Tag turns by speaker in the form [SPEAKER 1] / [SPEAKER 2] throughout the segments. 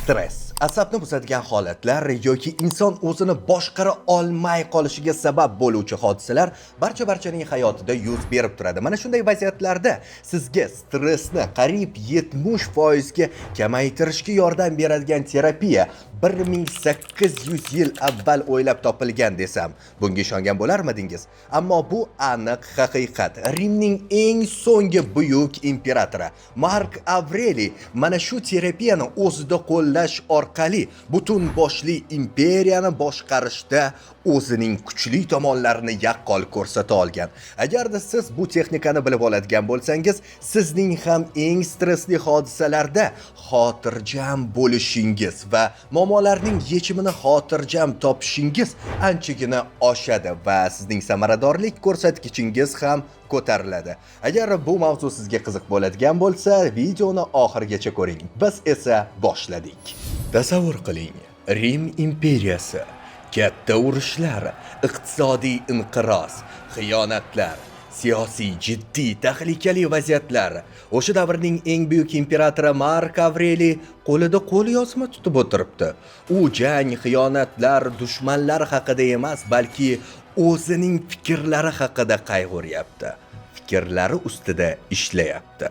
[SPEAKER 1] Stress, asabni buzadigan holatlar yoki inson o'zini boshqara olmay qolishiga sabab bo'luvchi hodisalar barcha-barchaning hayotida yuz berib turadi. Mana shunday vaziyatlarda sizga stressni qariyb 70% ga kamaytirishga yordam beradigan terapiya 1800 yil avval o'ylab topilgan desam, bunga ishongan bo'larmidingiz? Ammo bu aniq haqiqat. Rimning eng so'nggi buyuk imperatori Mark Avreliy mana shu terapiyani o'zida qo'llash orqali butun boshli imperiyani boshqarishda o'zining kuchli tomonlarini yaqqol ko'rsata olgan. Agarda siz bu texnikani bilib oladigan bo'lsangiz, sizning ham eng stressli hodisalarda xotirjam bo'lishingiz va muammolarning yechimini xotirjam topishingiz anchagina oshadi va sizning samaradorlik ko'rsatkichingiz ham ko'tariladi. Agar bu mavzu sizga qiziq bo'ladigan bo'lsa, videoni oxirigacha ko'ring. Biz esa boshladik. Tasavvur qiling, Rim imperiyasi, katta urushlar, iqtisodiy inqiroz, xiyonatlar, siyosiy jiddiy tahlikali vaziyatlar. O'sha davrning eng buyuk imperatori Mark Avreliy qo'lida qo'lyozma tutib o'tiribdi. U jang, xiyonatlar, dushmanlar haqida emas, balki o'zining fikrlari haqida qayg'uryapti. Fikrlari ustida ishlayapti.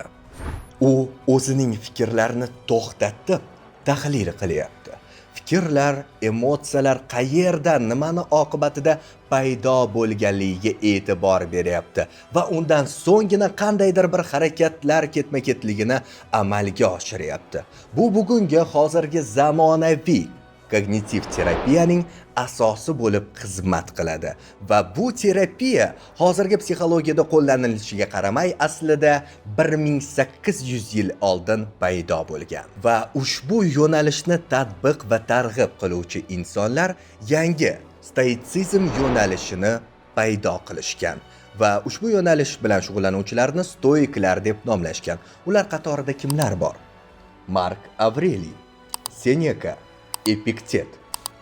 [SPEAKER 1] U o'zining fikrlarini to'xtatib, tahlil qilyapti. Fikrlar, emotsiyalar qayerdan, nimani oqibatida paydo bo'lganligiga e'tibor beryapti va undan so'nggina qandaydir bir harakatlar ketma-ketligini amalga oshiryapti. Bu bugungi hozirgi zamonaviy kognitiv terapiyaning asosi bo'lib xizmat qiladi va bu terapiya hozirgi psixologiyada qo'llanilishiga qaramay, aslida 1800 yil oldin paydo bo'lgan va ushbu yo'nalishni tatbiq va targ'ib qiluvchi insonlar yangi stoitsizm yo'nalishini paydo qilishgan va ushbu yo'nalish bilan shug'ullanuvchilarni stoiklar deb nomlashgan. Ular qatorida kimlar bor? Mark Avreliy, Seneka, Epiktet.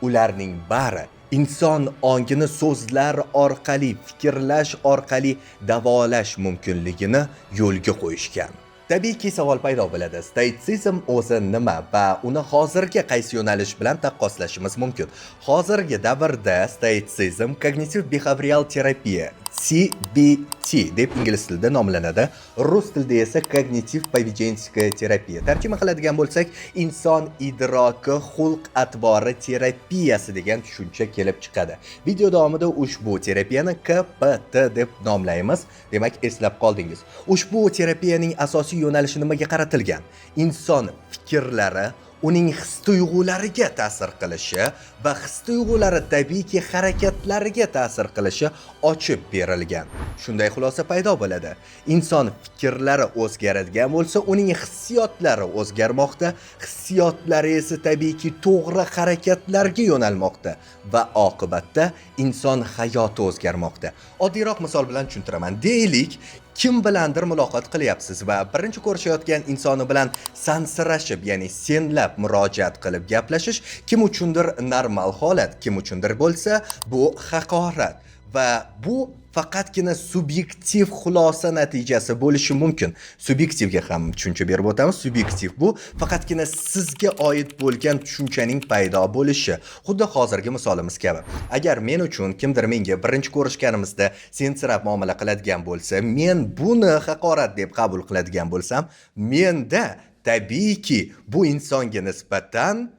[SPEAKER 1] Ularning bari inson ongini so'zlar orqali, fikrlash orqali davolash mumkinligini yo'lga qo'yishgan. Tabiiyki, savol paydo bo'ladi. Stoitsizm o'zi nima va uni hozirgi qaysi yo'nalish bilan taqqoslashimiz mumkin? Hozirgi davrda stoitsizm kognitiv behavioral terapiya, CBT deb ingliz tilida nomlanadi. Rus tilida esa когнитив поведенческая терапия. Tarjima qiladigan bo'lsak, inson idroki xulq atvori terapiyasi degan tushuncha kelib chiqadi. Video davomida ushbu terapiyani KPT deb nomlaymiz. Demak, eslab qoldingiz. Ushbu terapiyaning asosiy yo'nalishi nimaga qaratilgan? Inson fikrlari uning his tuyg'ulariga ta'sir qilishi va his tuyg'ulari tabiiyki harakatlariga ta'sir qilishi ochib berilgan. Shunday xulosa paydo bo'ladi. Inson fikrlari o'zgaradigan bo'lsa, uning hissiyotlari o'zgarmoqda, hissiyotlari esa tabiiyki to'g'ri harakatlarga yo'nalmoqda va oqibatda inson hayoti o'zgarmoqda. Oddiyroq misol bilan tushuntiraman. Deylik, kim bilandir muloqot qilyapsiz va birinchi ko'rishayotgan insoni bilan sansirashib, ya'ni senlab murojaat qilib gaplashish kim uchundir normal holat, kim uchundir bo'lsa bu haqorat va bu faqatgina subyektiv xulosa natijasi bo'lishi mumkin. Subyektivga ham tushuncha berib o'tamiz. Subyektiv bu faqatgina sizga oid bo'lgan tushunchaning paydo bo'lishi. Xuddi hozirgi misolimiz kabi. Agar men uchun kimdir menga birinchi ko'rishganimizda sensirab muomala qiladigan bo'lsa, men buni haqorat deb qabul qiladigan bo'lsam, menda tabiiyki bu insonga nisbatan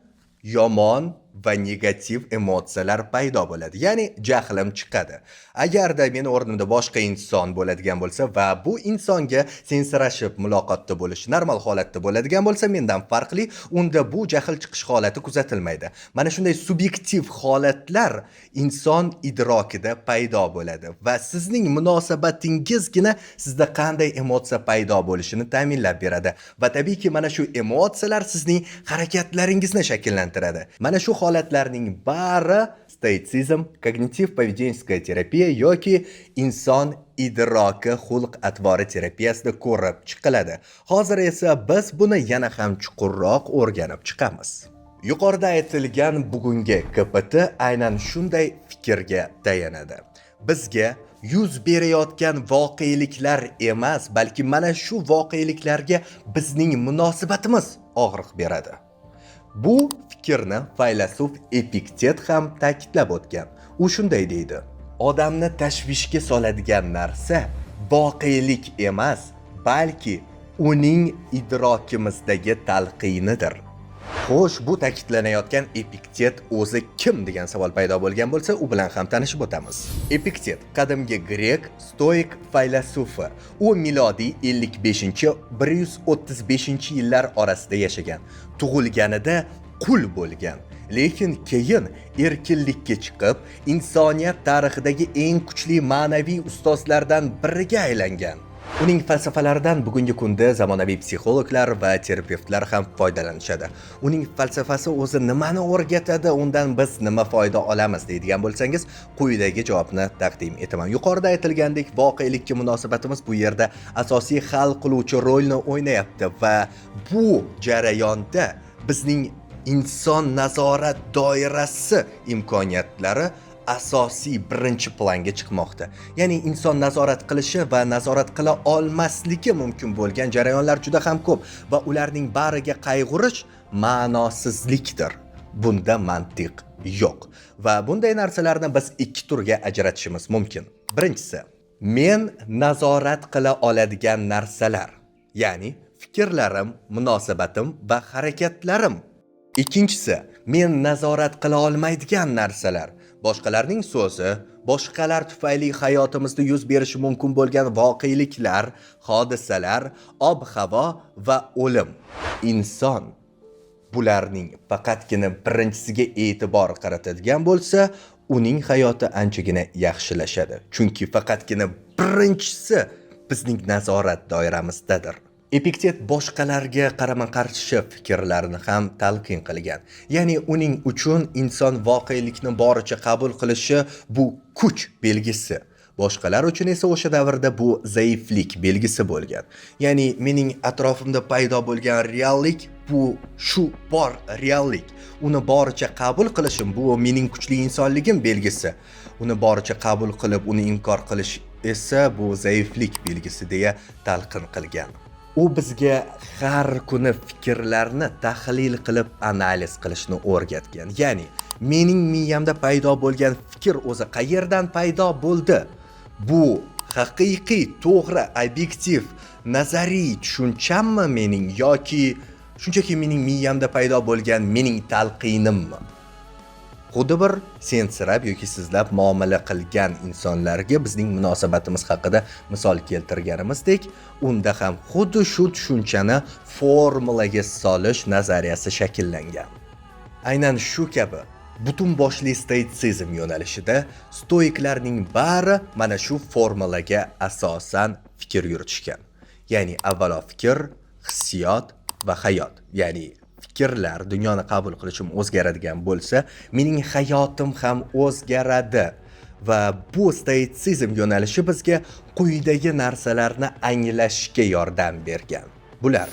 [SPEAKER 1] yomon va negativ emotsiyalar paydo bo'ladi. Ya'ni jahlim chiqadi. Agarda meni o'rnimda boshqa inson bo'ladigan bo'lsa va bu insonga sensirashib muloqotda bo'lish normal holatda bo'ladigan bo'lsa, mendan farqli, unda bu jahl chiqish holati kuzatilmaydi. Mana shunday subyektiv holatlar inson idrokida paydo bo'ladi va sizning munosabatingizgina sizda qanday emotsiya paydo bo'lishini ta'minlab beradi va tabiiyki mana shu emotsiyalar sizning harakatlaringizni shakllantiradi. Mana shu holatlarning bari stoitsizm, когнитив поведенческая терапия yoki inson idroki xulq atvori terapiyasida ko'rib chiqiladi. Hozir esa biz buni yana ham chuqurroq o'rganib chiqamiz. Yuqorida aytilgan bugungi KPT aynan shunday fikrga tayanadi. Bizga yuz berayotgan voqeliklar emas, balki mana shu voqeliklarga bizning munosabatimiz og'riq beradi. Bu fikrni faylasuf Epiktet ham ta'kidlab o'tgan. U shunday deydi: odamni tashvishga soladigan narsa voqelik emas, balki uning idrokimizdagi talqinidir. Xo'sh, bu ta'kidlanayotgan Epiktet o'zi kim degan savol paydo bo'lgan bo'lsa, u bilan ham tanishib o'tamiz. Epiktet qadimgi grek stoik faylasufi. U milodiy 55-135 yillar orasida yashagan. Tug'ilganida qul bo'lgan. Lekin keyin erkinlikka chiqib, insoniyat tarixidagi eng kuchli ma'naviy ustozlardan biriga aylangan. Uning falsafalaridan bugungi kunda zamonaviy psixologlar va terapevtlar ham foydalanishadi. Uning falsafasi o'zi nimani o'rgatadi, undan biz nima foyda olamiz deydigan bo'lsangiz, quyidagi javobni taqdim etaman. Yuqorida aytilgandek, voqelikka munosabatimiz bu yerda asosiy hal qiluvchi rolni o'ynayapti va bu jarayonda bizning inson nazorat doirasi imkoniyatlari asosiy birinchi planga chiqmoqda. Ya'ni inson nazorat qilishi va nazorat qila olmasligi mumkin bo'lgan jarayonlar juda ham ko'p va ularning bariga qayg'urish ma'nosizlikdir. Bunda mantiq yo'q. Va bunday narsalarni biz ikki turga ajratishimiz mumkin. Birinchisi, men nazorat qila oladigan narsalar, ya'ni fikrlarim, munosabatim va harakatlarim. Ikkinchisi, men nazorat qila olmaydigan narsalar. Boshqalarning so'zi, boshqalar tufayli hayotimizda yuz berishi mumkin bo'lgan voqeliklar, hodisalar, ob-havo va o'lim. Inson bularning faqatgina birinchisiga e'tibor qaratadigan bo'lsa, uning hayoti anchagina yaxshilashadi. Chunki faqatgina birinchisi bizning nazorat doiramizdadir. Epiktet boshqalarga qarama-qarshi fikrlarni ham talqin qilgan. Ya'ni uning uchun inson voqelikni boricha qabul qilishi bu kuch belgisi. Boshqalar uchun esa o'sha davrda bu zaiflik belgisi bo'lgan. Ya'ni mening atrofimda paydo bo'lgan reallik bu shu bor reallik. Uni boricha qabul qilishim bu mening kuchli insonligim belgisi. Uni boricha qabul qilib, uni inkor qilish esa bu zaiflik belgisi deya talqin qilgan. U bizga har kuni fikrlarni tahlil qilib analiz qilishni o'rgatgan. Ya'ni mening miyamda paydo bo'lgan fikr o'zi qayerdan paydo bo'ldi? Bu haqiqiy, to'g'ri, obyektiv, nazariy tushunchammi mening yoki shunchaki mening miyamda paydo bo'lgan mening talqinimmi? Xuddi bir sensirab yoki sizlab muomala qilgan insonlarga bizning munosabatimiz haqida misol keltirganimizdek, unda ham xuddi shu tushunchani formulaga solish nazariyasi shakllangan. Aynan shu kabi butun boshli stoitsizm yo'nalishida stoiklarning bari mana shu formulaga asosan fikr yuritishgan. Ya'ni avvalo fikr, hissiyot va hayot. Ya'ni fikrlar, dunyoni qabul qilishim o'zgaradigan bo'lsa, mening hayotim ham o'zgaradi. Va bu stoitsizm yo'nalishi bizga quyidagi narsalarni anglashga yordam bergan. Bular: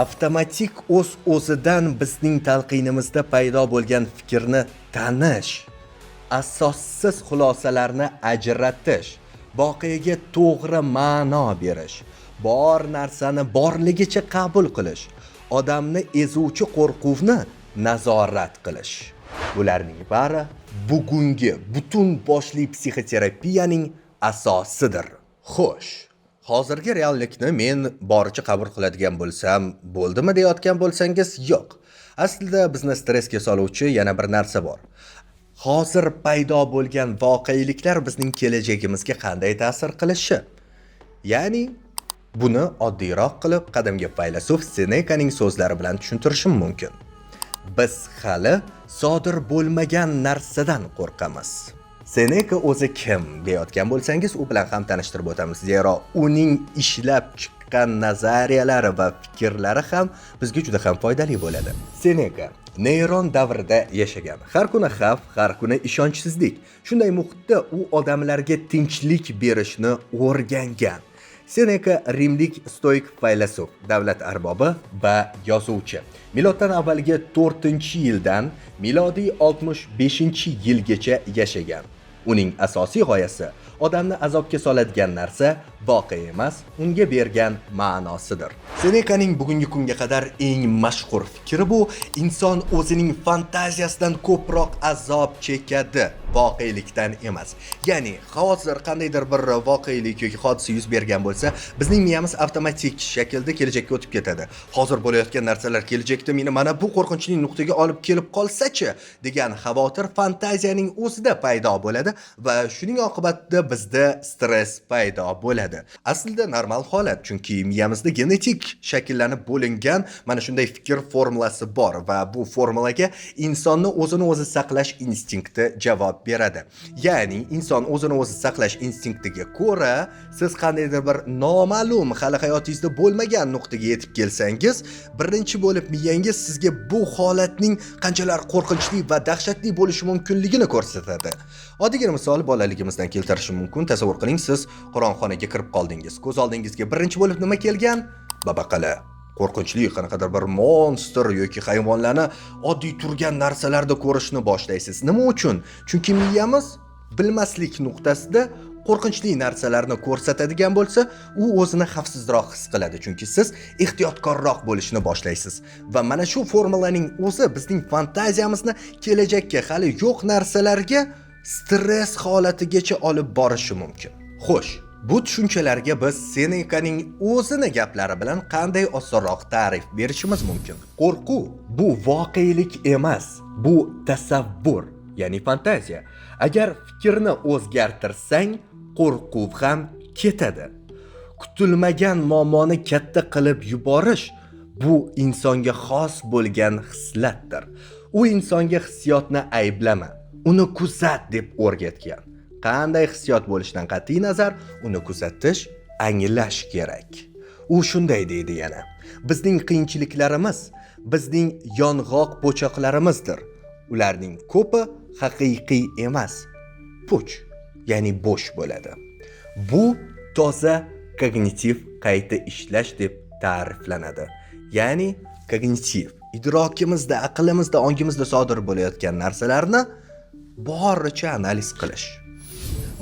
[SPEAKER 1] avtomatik o'z-o'zidan bizning talqinimizda paydo bo'lgan fikrni tanish, asossiz xulosalarni ajratish, voqeaga to'g'ri ma'no berish, bor narsani borligicha qabul qilish, odamni ezuvchi qo'rquvni nazorat qilish. Bularning bari bugungi butun boshli psixoterapiyaning asosidir. Xo'sh, hozirgi reallikni men boricha qabul qiladigan bo'lsam, bo'ldimi deyotgan bo'lsangiz, yo'q. Aslida bizni stressga soluvchi yana bir narsa bor. Hozir paydo bo'lgan voqeliklar bizning kelajagimizga qanday ta'sir qilishi. Ya'ni buni oddiyroq qilib qadimgi faylasuf Senekaning so'zlari bilan tushuntirishim mumkin. Biz hali sodir bo'lmagan narsadan qo'rqamiz. Seneka o'zi kim deyotgan bo'lsangiz, u bilan ham tanishtirib o'tamiz. Zero uning ishlab chiqqan nazariyalari va fikrlari ham bizga juda ham foydali bo'ladi. Seneka Neyron davrida yashagan. Har kuni xavf, har kuni ishonchsizlik. Shunday muhitda u odamlarga tinchlik berishni o'rgangan. Seneka rimlik stoik faylasuf, davlat arbobi va yozuvchi. Miloddan avvalgi 4-yildan milodiy 65-yilgacha yashagan. Uning asosiy g'oyasi odamni azobga soladigan narsa Voqea emas, unga bergan ma'nosidir. Senekaning bugungi kunga qadar eng mashhur fikri bu: inson o'zining fantaziyasidan ko'proq azob chekadi, voqelikdan emas. Ya'ni hozir qandaydir bir voqelik yoki hodisa yuz bergan bo'lsa, bizning miyamiz avtomatik shaklda kelajakka o'tib ketadi. Hozir bo'layotgan narsalar kelajakda meni mana bu qo'rqinchli nuqtaga olib kelib qolsa-chi degan xavotir fantaziyaning o'zida paydo bo'ladi va shuning oqibatida bizda stress paydo bo'ladi. Aslida normal holat, chunki miyamizda genetik shakllanib bo'lingan mana shunday fikr formulasi bor va bu formulaga insonni o'zini o'zi saqlash instinkti javob beradi. Ya'ni inson o'zini o'zi saqlash instinktiga ko'ra, siz qandaydir bir noma'lum, hali hayotingizda bo'lmagan nuqtaga yetib kelsangiz, birinchi bo'lib miyangiz sizga bu holatning qanchalar qo'rqinchli va dahshatli bo'lishi mumkinligini ko'rsatadi. Oddiygina misol bolaligimizdan keltirishim mumkin. Tasavvur qiling, siz qorong'ixonaga kirib qoldingiz. Ko'z oldingizga birinchi bo'lib nima kelgan? Babaqala. Qo'rqinchli qanaqadir bir monstr yoki hayvonlarni oddiy turgan narsalarda ko'rishni boshlaysiz. Nima uchun? Chunki miyamiz bilmaslik nuqtasida qo'rqinchli narsalarni ko'rsatadigan bo'lsa, u o'zini xavfsizroq his qiladi, chunki siz ehtiyotkorroq bo'lishni boshlaysiz. Va mana shu formulaning o'zi bizning fantaziyamizni kelajakka, hali yo'q narsalarga, stress holatigacha olib borishi mumkin. Xo'sh, bu tushunchalarga biz Senekaning o'zini gaplari bilan qanday osonroq ta'rif berishimiz mumkin? Qo'rquv bu voqelik emas, bu tasavvur, ya'ni fantaziya. Agar fikrni o'zgartirsang, qo'rquv ham ketadi. Kutilmagan muammoni katta qilib yuborish bu insonga xos bo'lgan xislatdir. U insonga hissiyotni ayblama, uni kuzat deb o'rgatgan. Qanday hissiyot bo'lishidan qat'iy nazar, uni kuzatish, anglash kerak. U shunday deydi yana: bizning qiyinchiliklarimiz bizning yong'oq po'choqlarimizdir. Ularning ko'pi haqiqiy emas, puch, ya'ni bo'sh bo'ladi. Bu toza kognitiv qayta ishlash deb ta'riflanadi. Ya'ni kognitiv idrokimizda, aqlimizda, ongimizda sodir bo'layotgan narsalarni boricha analiz qilish.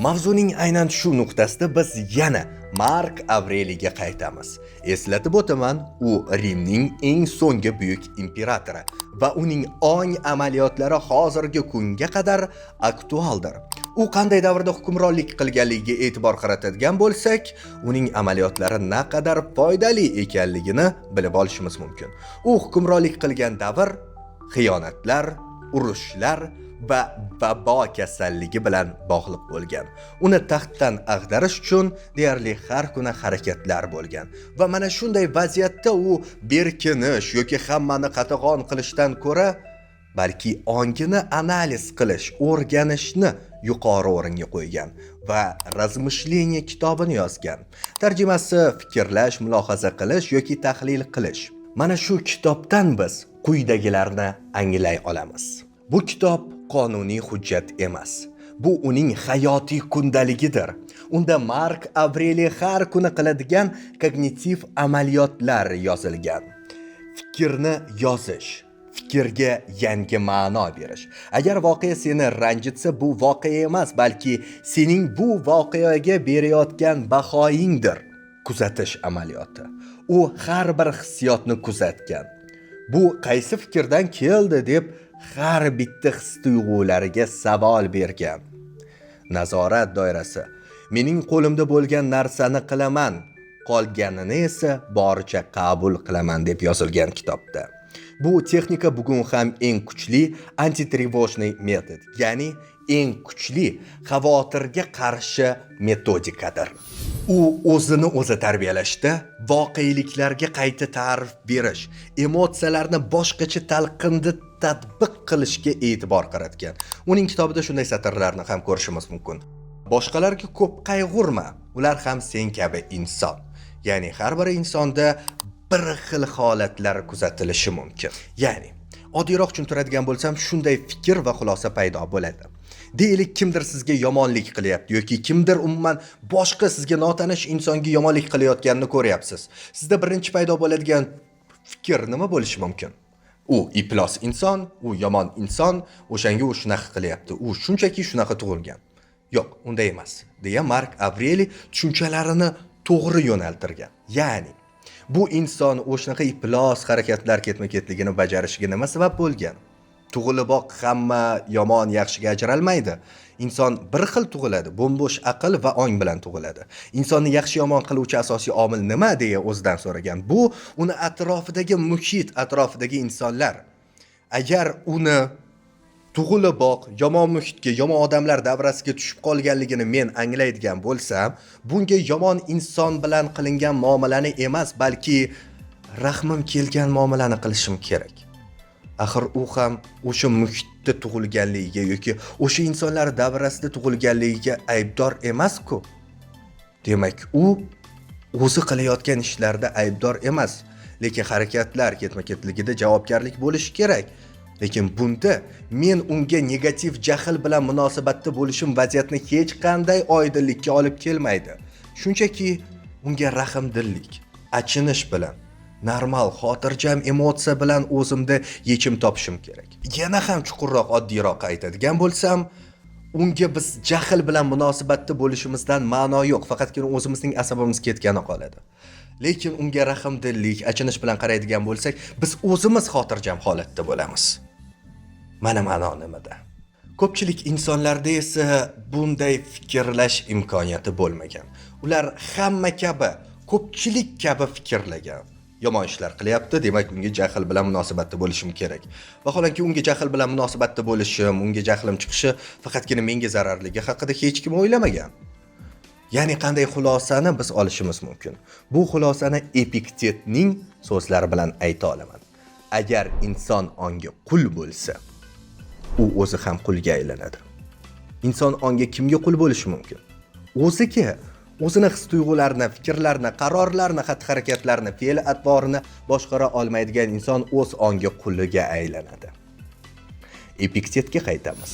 [SPEAKER 1] Mavzuning aynan shu nuqtasida biz yana Mark Avreliyga qaytamiz. Eslatib o'taman, u Rimning eng so'nggi buyuk imperatori va uning ong amaliyotlari hozirgi kunga qadar aktualdir. U qanday davrda hukmronlik qilganligiga e'tibor qaratadigan bo'lsak, uning amaliyotlari naqadar foydali ekanligini bilib olishimiz mumkin. U hukmronlik qilgan davr xiyonatlar, urushlar va vabo kasalligi bilan bog'liq bo'lgan. Uni taxtdan ag'darish uchun deyarli har kuni harakatlar bo'lgan. Va mana shunday vaziyatda u berkinish yoki hammani qatag'on qilishdan ko'ra, balki ongini analiz qilish, o'rganishni yuqori o'ringa qo'ygan va "Размышление" kitobini yozgan. Tarjimasi fikrlash, mulohaza qilish yoki tahlil qilish. Mana shu kitobdan biz quyidagilarni anglay olamiz. Bu kitob qonuniy hujjat emas. Bu uning hayotiy kundaligidir. Unda Mark Avreliy har kuni qiladigan kognitiv amaliyotlar yozilgan. Fikrni yozish, fikrga yangi ma'no berish. Agar voqea seni ranjitsa, bu voqea emas, balki sening bu voqeaga berayotgan bahoyingdir. Kuzatish amaliyoti. U har bir hissiyotni kuzatgan. Bu qaysi fikrdan keldi deb har bitta his tuyg'ulariga savol bergan. Nazorat doirasi. Mening qo'limda bo'lgan narsani qilaman, qolganini esa boricha qabul qilaman deb yozilgan kitobda. Bu texnika bugun ham eng kuchli антитревожный метод, ya'ni eng kuchli xavotirga qarshi metodikadir. U o'zini o'zi tarbiyalashda voqeliklarga qayta ta'rif berish, emotsiyalarni boshqacha talqinda tatbiq qilishga e'tibor qaratgan. Uning kitobida shunday satrlarni ham ko'rishimiz mumkin. Boshqalarga ko'p qayg'urma, ular ham sen kabi inson. Ya'ni har bir insonda bir xil holatlar kuzatilishi mumkin. Ya'ni oddiyroq tushuntiradigan bo'lsam, shunday fikr va xulosa paydo bo'ladi. Deylik, kimdir sizga yomonlik qilyapti yoki kimdir umuman boshqa sizga notanish insonga yomonlik qilayotganini ko'ryapsiz. Sizda birinchi paydo bo'ladigan fikr nima bo'lishi mumkin? U iflos inson, u yomon inson, o'shanga u shunaqa qilyapti. U shunchaki shunaqa tug'ilgan. Yo'q, unday emas, deya Mark Avreliy tushunchalarini to'g'ri yo'naltirgan? Ya'ni bu inson o'shanaqa iflos harakatlar ketma-ketligini bajarishiga nima sabab bo'lgan? Tug'iliboq hamma yomon yaxshiga ajralmaydi. Inson bir xil tug'iladi, bo'm-bo'sh aql va ong bilan tug'iladi. Insonni yaxshi yomon qiluvchi asosiy omil nima deya o'zidan so'ragan. Bu uni atrofidagi muhit, atrofidagi insonlar. Agar uni tug'iliboq yomon muhitga, yomon odamlar davrasiga tushib qolganligini men anglaydigan bo'lsam, bunga yomon inson bilan qilingan muomalani emas, balki rahmim kelgan muomalani qilishim kerak. Axir u ham o'sha muhitda tug'ilganligiga yoki o'sha insonlar davrasida tug'ilganligiga aybdor emas-ku. Demak, u o'zi qilayotgan ishlarda aybdor emas, lekin harakatlar ketma-ketligida javobgarlik bo'lishi kerak. Lekin bunda men unga negativ jahl bilan munosabatda bo'lishim vaziyatni hech qanday oydinlikka olib kelmaydi. Shunchaki unga rahmdillik, achinish bilan, normal, xotirjam emotsiya bilan o'zimda yechim topishim kerak. Yana ham chuqurroq, oddiyroq aytadigan bo'lsam, unga biz jahl bilan munosabatda bo'lishimizdan ma'no yo'q, faqatgina o'zimizning asabimiz ketgani qoladi. Lekin unga rahmdillik, achinish bilan qaraydigan bo'lsak, biz o'zimiz xotirjam holatda bo'lamiz. Mana ma'no nimada? Ko'pchilik insonlarda esa bunday fikrlash imkoniyati bo'lmagan. Ular hamma kabi, ko'pchilik kabi fikrlagan. Yomon ishlar qilyapti, demak unga jahl bilan munosabatda bo'lishim kerak. Vaholanki unga jahl bilan munosabatda bo'lishim, unga jahlim chiqishi faqatgina menga zararligi haqida hech kim o'ylamagan. Ya'ni qanday xulosani biz olishimiz mumkin? Bu xulosani Epiktetning so'zlari bilan ayta olaman. Agar inson ongi qul bo'lsa, u o'zi ham qulga aylanadi. Inson ongi kimga qul bo'lishi mumkin? O'ziga, o'zini his-tuyg'ularini, fikrlarini, qarorlarini, xatti-harakatlarini, fe'l-atvorini boshqara olmaydigan inson o'z ongi quliga aylanadi. Epiktetga qaytamiz.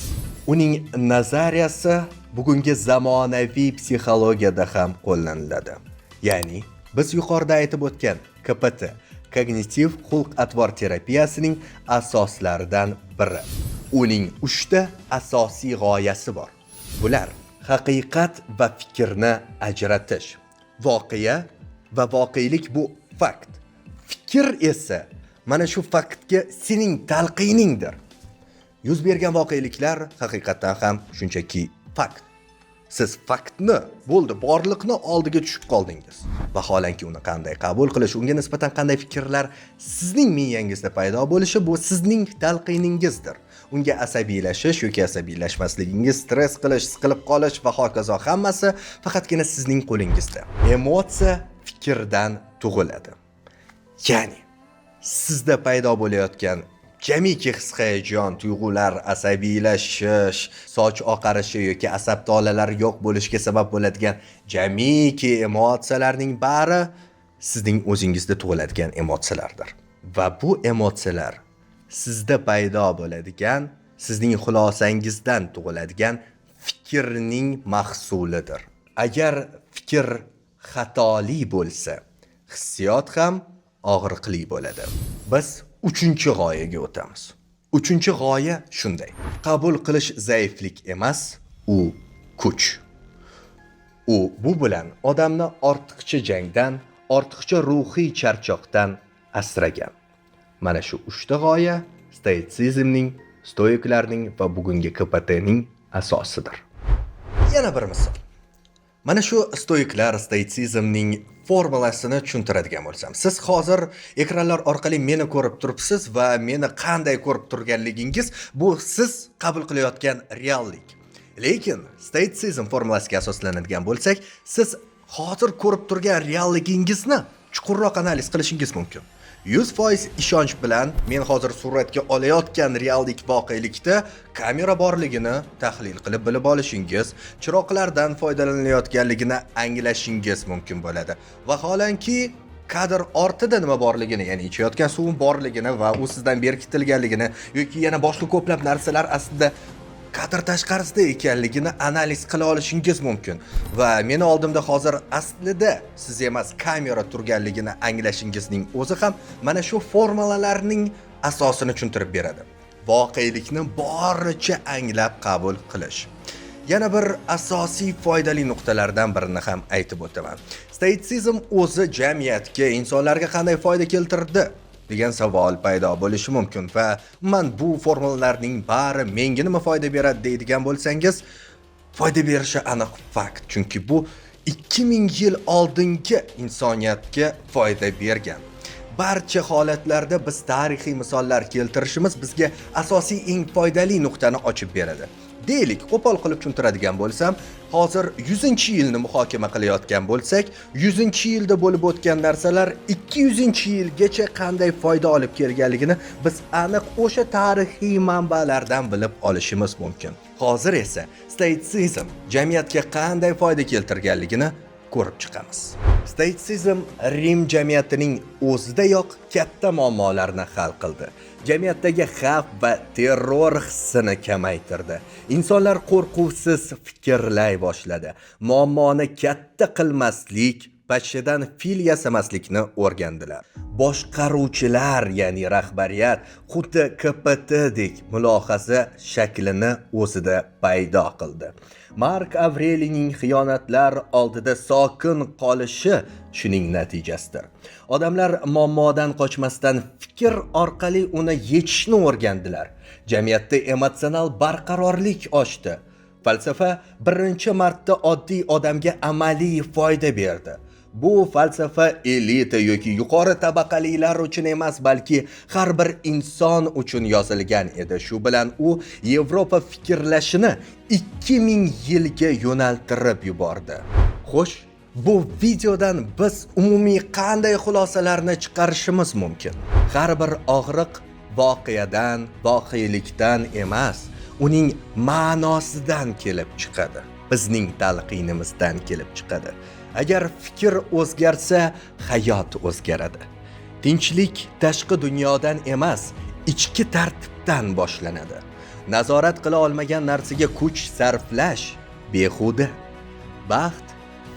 [SPEAKER 1] Uning nazariyasi bugungi zamonaviy psixologiyada ham qo'llaniladi. Ya'ni biz yuqorida aytib o'tgan KPT, kognitiv xulq-atvor terapiyasining asoslaridan biri. Uning 3 ta asosiy g'oyasi bor. Bular: haqiqat va fikrni ajratish. Voqea va voqelik bu fakt. Fikr esa mana shu faktga sening talqiningdir. Yuz bergan voqeliklar haqiqatan ham shunchaki fakt. Siz faktni, bo'ldi, borliqni oldiga tushib qoldingiz. Vaholanki uni qanday qabul qilish, unga nisbatan qanday fikrlar sizning miyangizda paydo bo'lishi bu sizning talqiningizdir. Unga asabiylashish yoki asabiylashmasligingiz, stress qilish, siqilib qolish va hokazo hammasi faqatgina sizning qo'lingizda. Emotsiya fikrdan tug'iladi. Ya'ni sizda paydo bo'layotgan jamiki his-hayajon, tuyg'ular, asabiylashish, soch oqarishi yoki asab tolalari yo'q bo'lishiga sabab bo'ladigan jamiki emotsiyalarning bari sizning o'zingizda tug'iladigan emotsiyalardir. Va bu emotsiyalar sizda paydo bo'ladigan, sizning xulosangizdan tug'iladigan fikrning mahsulidir. Agar fikr xatoli bo'lsa, hissiyot ham og'riqli bo'ladi. Biz 3-g'oyaga o'tamiz. 3-g'oya shunday. Qabul qilish zaiflik emas, u kuch. U bu bilan odamni ortiqcha jangdan, ortiqcha ruhiy charchoqdan asragan. Mana shu 3 ta g'oya stoitsizmning, stoiklarning va bugungi KPTning asosidir. Yana bir misol. Mana shu stoiklar, stoitsizmning formulasini tushuntiradigan bo'lsam, siz hozir ekranlar orqali meni ko'rib turibsiz va meni qanday ko'rib turganligingiz bu siz qabul qilayotgan reallik. Lekin stoitsizm formulasiga asoslanadigan bo'lsak, siz hozir ko'rib turgan realligingizni chuqurroq analiz qilishingiz mumkin. 100% ishonch bilan men hozir suratga olayotgan reallik voqelikda kamera borligini tahlil qilib bilib olishingiz, chiroqlardan foydalanilayotganligini anglashingiz mumkin bo'ladi. Vaholanki kadr ortida nima borligini, ya'ni ichayotgan suvim borligini va u sizdan berkitilganligini yoki yana boshqa ko'plab narsalar aslida kadr tashqarisida ekanligini analiz qila olishingiz mumkin. Va meni oldimda hozir aslida siz emas kamera turganligini anglashingizning o'zi ham mana shu formulalarning asosini tushuntirib beradi. Voqelikni boricha anglab qabul qilish. Yana bir asosiy foydali nuqtalardan birini ham aytib o'taman. Stoitsizm o'zi jamiyatga, insonlarga qanday foyda keltirdi degan savol paydo bo'lishi mumkin va man bu formulalarning bari menga nima foyda beradi deydigan bo'lsangiz, foyda berishi aniq fakt, chunki bu 2000 yil oldingi insoniyatga foyda bergan. Barcha holatlarda biz tarixiy misollar keltirishimiz bizga asosiy eng foydali nuqtani ochib beradi. Deylik, qo'pol qilib tushuntiradigan bo'lsam, hozir 100-yilni muhokama qilayotgan bo'lsak, 100-yilda bo'lib o'tgan narsalar 200-yilgacha qanday foyda olib kelganligini biz aniq o'sha tarixiy manbalardan bilib olishimiz mumkin. Hozir esa stoitsizm jamiyatga qanday foyda keltirganligini ko'rib chiqamiz. Stoitsizm Rim jamiyatining o'zidayoq katta muammolarni hal qildi. Jamiyatdagi xavf va terror hissini kamaytirdi. Insonlar qo'rquvsiz fikrlay boshladi. Muammoni katta qilmaslik, pashshadan fil yasamaslikni o'rgandilar. Boshqaruvchilar, ya'ni rahbariyat xuddi KPTdek mulohaza shaklini o'zida paydo qildi. Mark Avreliyning xiyonatlar oldida sokin qolishi shuning natijasidir. Odamlar muammodan qochmasdan fikr orqali uni yechishni o'rgandilar. Jamiyatda emotsional barqarorlik oshdi. Falsafa birinchi marta oddiy odamga amaliy foyda berdi. Bu falsafa elita yoki yuqori tabaqalilar uchun emas, balki har bir inson uchun yozilgan edi. Shu bilan u Yevropa fikrlashini 2000 yilga yo'naltirib yubordi. Xo'sh, bu videodan biz umumiy qanday xulosalarni chiqarishimiz mumkin? Har bir og'riq voqeadan, voqelikdan emas, uning ma'nosidan kelib chiqadi. Bizning talqinimizdan kelib chiqadi. Agar fikr o'zgarsa, hayot o'zgaradi. Tinchlik tashqi dunyodan emas, ichki tartibdan boshlanadi. Nazorat qila olmagan narsaga kuch sarflash behuda. Baxt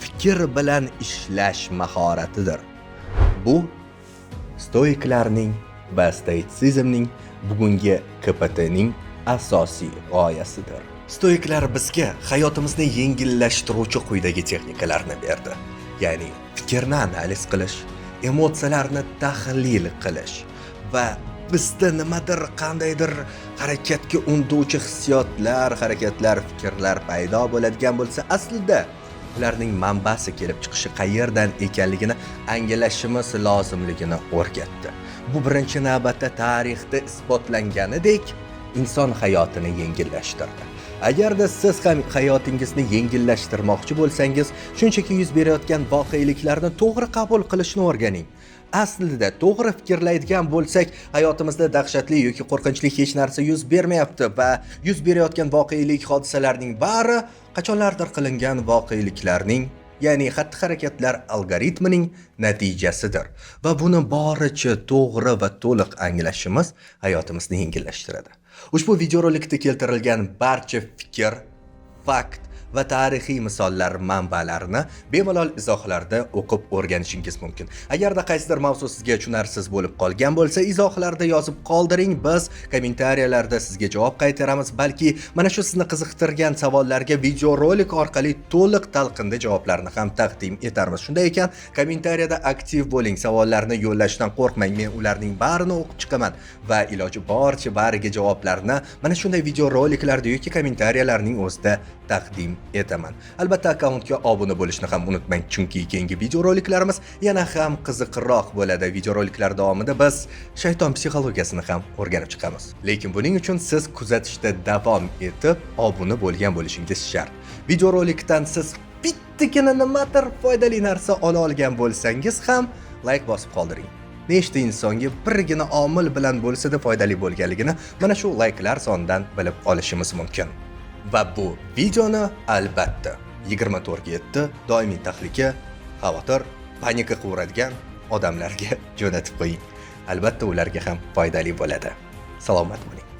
[SPEAKER 1] fikr bilan ishlash mahoratidir. Bu stoiklarning va stoitsizmning bugungi KPTning asosiy g'oyasidir. Stoiklar bizga hayotimizni yengillashtiruvchi quyidagi texnikalarni berdi. Ya'ni fikrni analiz qilish, emotsiyalarni tahlil qilish va bizda nimadir qandaydir harakatga undovchi hissiyotlar, harakatlar, fikrlar paydo bo'ladigan bo'lsa, aslida ularning manbasi kelib chiqishi qayerdan ekanligini anglashimiz lozimligini o'rgatdi. Bu birinchi navbatda tarixda isbotlanganidek inson hayotini yengillashtirdi. Agarda siz ham hayotingizni yengillashtirmoqchi bo'lsangiz, shunchaki yuz berayotgan voqeliklarni to'g'ri qabul qilishni o'rganing. Aslida to'g'ri fikrlaydigan bo'lsak, hayotimizda dahshatli yoki qo'rqinchli hech narsa yuz bermayapti va yuz berayotgan voqelik hodisalarning bari qachonlardir qilingan voqeliklarning, ya'ni xatti-harakatlar algoritmining natijasidir. Va buni boricha to'g'ri va to'liq anglashimiz hayotimizni yengillashtiradi. Ushbu videorolikda keltirilgan barcha fikr, fakt va tarixiy misollar manbalarini bemalol izohlarda o'qib o'rganishingiz mumkin. Agarda qaysidir mavzu sizga tushunarsiz bo'lib qolgan bo'lsa, izohlarda yozib qoldiring, biz kommentariyalarda sizga javob qaytaramiz. Balki mana shu sizni qiziqtirgan savollarga videorolik orqali to'liq talqinda javoblarni ham taqdim etarmiz. Shunday ekan, kommentariyada aktiv bo'ling, savollarni yo'llashdan qo'rqmang. Men ularning barini o'qib chiqaman va iloji boricha bariga javoblarni mana shunday videoroliklarda yoki kommentariyalarning o'zida taqdim etaman. Albatta akkauntga obuna bo'lishni ham unutmang, chunki keyingi videoroliklarimiz yana ham qiziqroq bo'ladi. Videoroliklar davomida biz shayton psixologiyasini ham o'rganib chiqamiz. Lekin buning uchun siz kuzatishda davom etib obuna bo'lgan bo'lishingiz shart. Videorolikdan siz bittagina nimadir foydali narsa ola olgan bo'lsangiz ham like bosib qoldiring. Nechta insonga birgina omil bilan bo'lsa-da foydali bo'lganligini mana shu layklar sonidan bilib olishimiz mumkin. Va bu videoni albatta 24/7 doimiy tahlika, xavotir, panika quvuradigan odamlarga jo'natib qo'ying. Albatta ularga ham foydali bo'ladi. Salomat bo'ling.